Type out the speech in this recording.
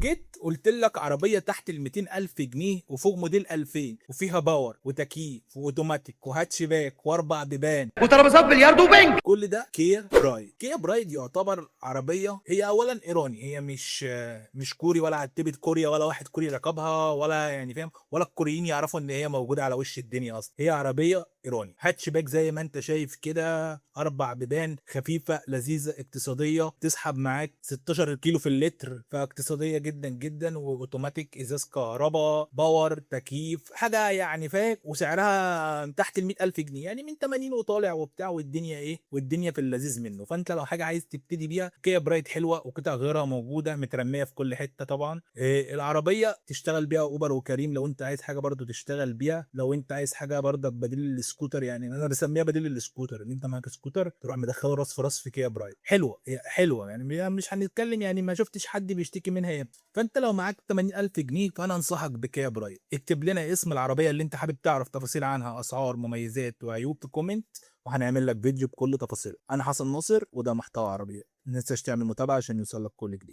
جيت قلت لك عربية تحت ال 200 الف جنيه وفوق موديل 2000 وفيها power وتكييف واوتوماتيك وهاتشباك واربع بيبان وترابيزات بلياردو وبنج. كل ده كيا برايد. كيا برايد يعتبر عربية هي اولا ايراني، هي مش كوري ولا عتبة كوريا ولا واحد كوري ركبها ولا يعني فاهم، ولا الكوريين يعرفوا ان هي موجودة على وش الدنيا اصلا. هي عربية ايراني هاتشباك زي ما انت شايف كده، اربع بيبان، خفيفة لذيذة اقتصاديه، تسحب معاك 16 كيلو في اللتر، فاقتصاديه جدا جدا، واوتوماتيك، ازاز كهرباء، power، تكييف، حاجة يعني فاهم. وسعرها تحت ال 100,000 جنيه، يعني من 80 وطالع وبتاع، والدنيا ايه والدنيا في اللذيذ منه. فانت لو حاجة عايز تبتدي بيها، كيا برايد حلوة وقطع غيرها موجودة مترميه في كل حتة طبعا. إيه العربية تشتغل بيها اوبر وكريم لو انت عايز حاجة برضو تشتغل بيها، لو انت عايز حاجة برضك بديل السكوتر، يعني انا بسميها بديل السكوتر، ان انت معاك سكوتر تروح مدخله راس في راس في كيا برايد. حلوة هي حلوة يعني، مش هنتكلم يعني، ما شفتش حد بيشتكي منها يعني. فانت لو معاك 80,000 جنيه فانا انصحك بكيا برايد. اكتب لنا اسم العربية اللي انت حابب تعرف تفاصيل عنها، اسعار، مميزات وعيوب في comment، وهنعمل لك فيديو بكل تفاصيله. انا حسن ناصر وده محتوى عربية. ما تنساش تعمل متابعه عشان يوصلك كل جديد.